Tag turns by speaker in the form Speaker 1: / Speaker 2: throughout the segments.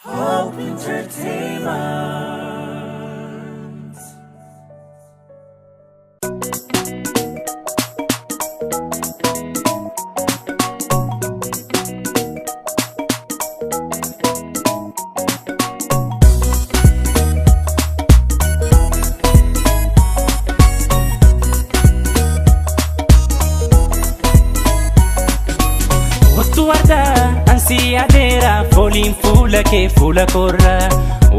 Speaker 1: Hope Entertainment.
Speaker 2: Wattu wardaa ansi adeera fooliin fuula kee fuula koorraa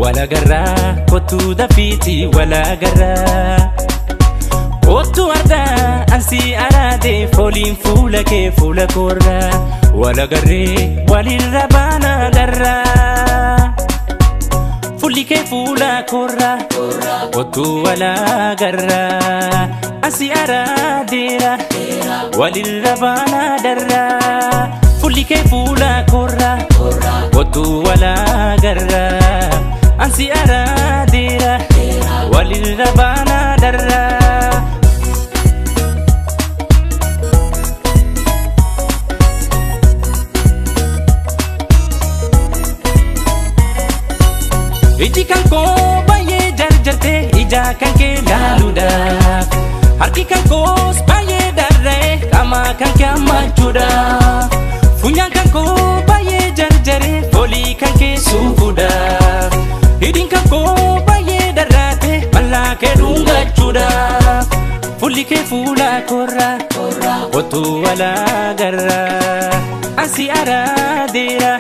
Speaker 2: walagarraa kottuu dafiiti walagarraa. Wattu wardaa ansi araade fooliin fuula kee fuula koorraa walagarree walirra baana darraa. Fuulli kee fuula koorraa kottuu walagarraa ansi araadeera walirra baana darraa. Fuulli kee fuula koorraa kottuu walagarraa ansi araadeera walirra baana darraa. Iji kan koo baay'ee jarjarte ija kan kee laaluudhaaf. Harki kan koos baay'ee darra'e qaama kan kee hammachuudhaaf. Funyaan kan koo baay'ee jarjare foolii kan kee suufuudhaaf. Hidhiin kan koo baay'ee darraate mallaa kee dhungachuudhaaf. Fuulli kee fuula koorraa kottuu walagarraa ansi araadeera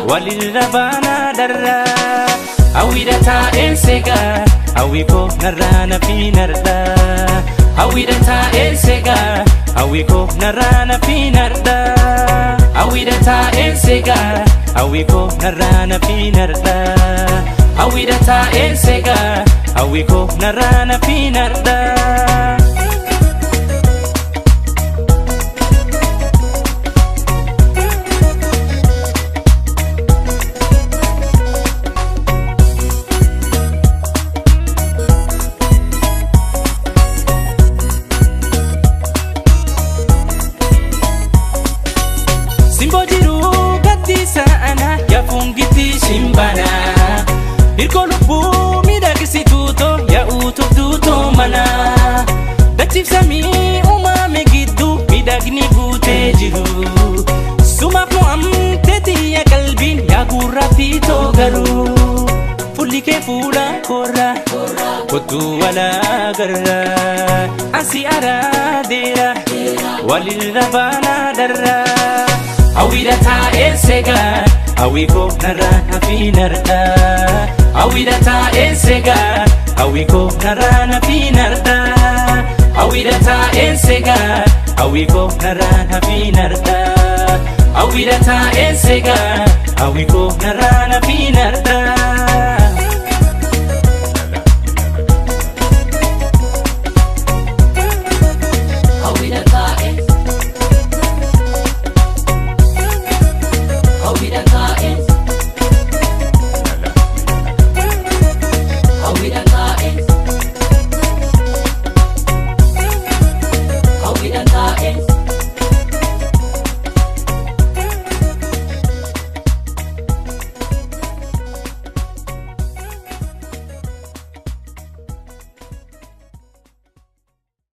Speaker 2: walirra baana darraa. Hawwiidha taa'een seegaa hawwi koo narraa na fiinarraa. Hawwiidha taa'een seegaa hawwi koo narraa na fiinarraa. Hawwiidha taa'een seegaa hawwi koo narraa na fiinarraa. Hawwiidha taa'een seegaa hawwi koo narraa na fiinarraa. Simboo jiruu gaddisa ana yaafuungitti shimbana. Hirkoo lubbuu miidhagsituu too yaa'uutuuf duutoo mana. Dachiifsamii uumame gidduu miidhagni guutee jiru. Sumaaf mo'amtee xiyya qalbiin yaa gurraattii too garuu. Fuulli kee fuula koorraa kottuu walagarraa ansi araadeera walirra baana darraa. Hawwiidha taa'een seegaa hawwi koo narraa na fiinarraa. Hawwiidha taa'een seegaa hawwi koo narraa na fiinarraa. Hawwiidha taa'een seegaa hawwi koo narraa na fiinarraa. Hawwiidha taa'een seegaa hawwi koo narraa na fiinarraa.